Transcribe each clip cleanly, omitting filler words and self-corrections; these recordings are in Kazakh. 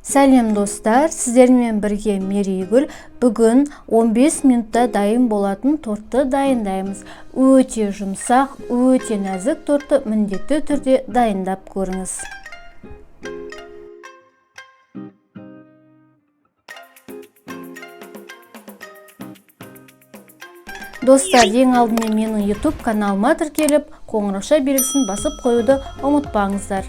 Сәлем, достар! Сіздермен бірге Мерейгүл. Бүгін 15 минутта дайын болатын тортты дайындаймыз. Өте жұмсақ, өте нәзік тортты міндетті түрде дайындап көріңіз. Достар, ең алдымен менің YouTube каналыма тіркеліп, қоңырауша белгісін басып қоюды ұмытпаңыздар.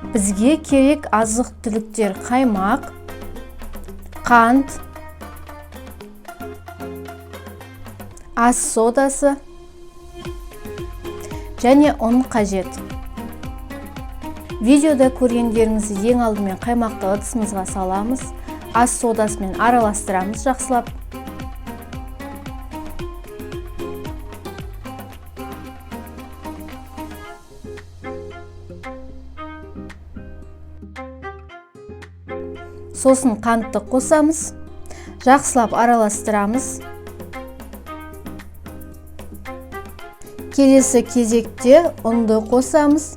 Бізге керек азық-түліктер: қаймақ, қант, ас содасы және ұн қажет. Видеода көргендеріңіз, ең алдымен қаймақты ыдысымызға саламыз, ас содасымен араластырамыз жақсылап. Сосын қантты қосамыз, жақсылап араластырамыз. Келесі кезекте ұнды қосамыз,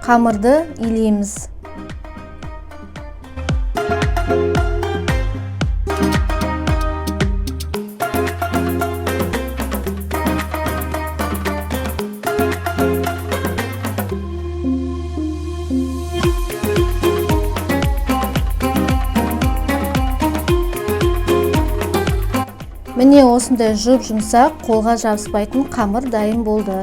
қамырды илейміз. Міне, осындай жұп-жұмсақ, қолға жабыспайтын қамыр дайын болды.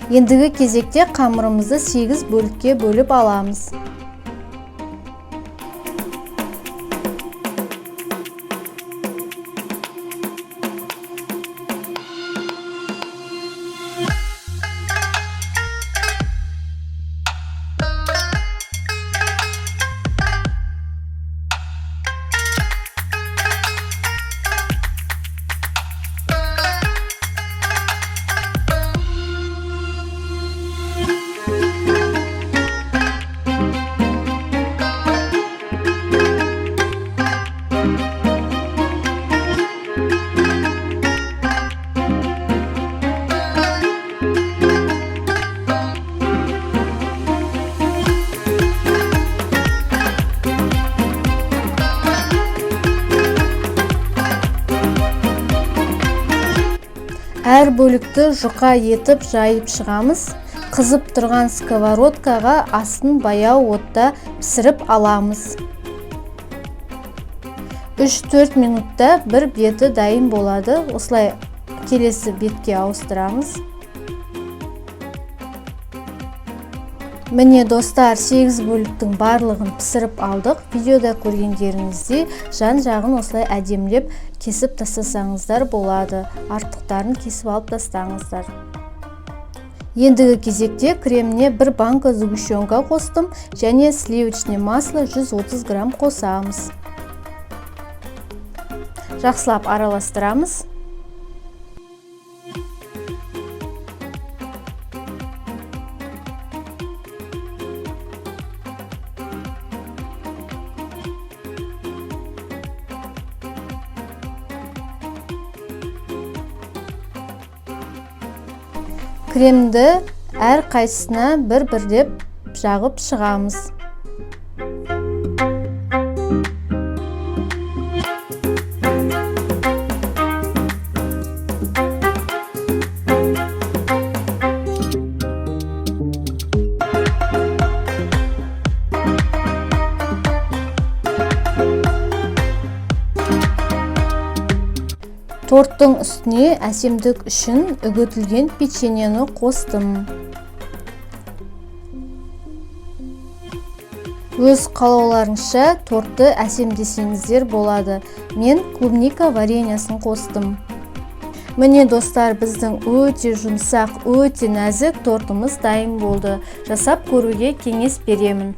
Ендігі кезекте қамырымызды 8 бөлікке бөліп аламыз. Әр бөлікті жұқа етіп жайып шығамыз. Қызып тұрған сковородкаға астын баяу отта пісіріп аламыз. 3-4 минутта бір беті дайын болады. Осылай келесі бетке ауыстырамыз. Міне, достар, 8 бөліктің барлығын пісіріп алдық. Видеода көргендеріңіздей, жан жағын осылай әдемілеп кесіп тастасаңыздар болады. Артықтарын кесіп алып тастаңыздар. Ендігі кезекте креміне бір банка сгущенка қостым және сливочный масло 130 грамм қосамыз. Жақсылап араластырамыз. Кремді әр қайсысына бір-бірлеп жағып шығамыз. Торттың үстіне әсемдік үшін үгітілген печеньені қостым. Өз қалауларыңызша тортты әсемдесеңіздер болады. Мен клубника вареньясын қостым. Міне, достар, біздің өте жұмсақ, өте нәзік тортымыз дайын болды. Жасап көруге кеңес беремін.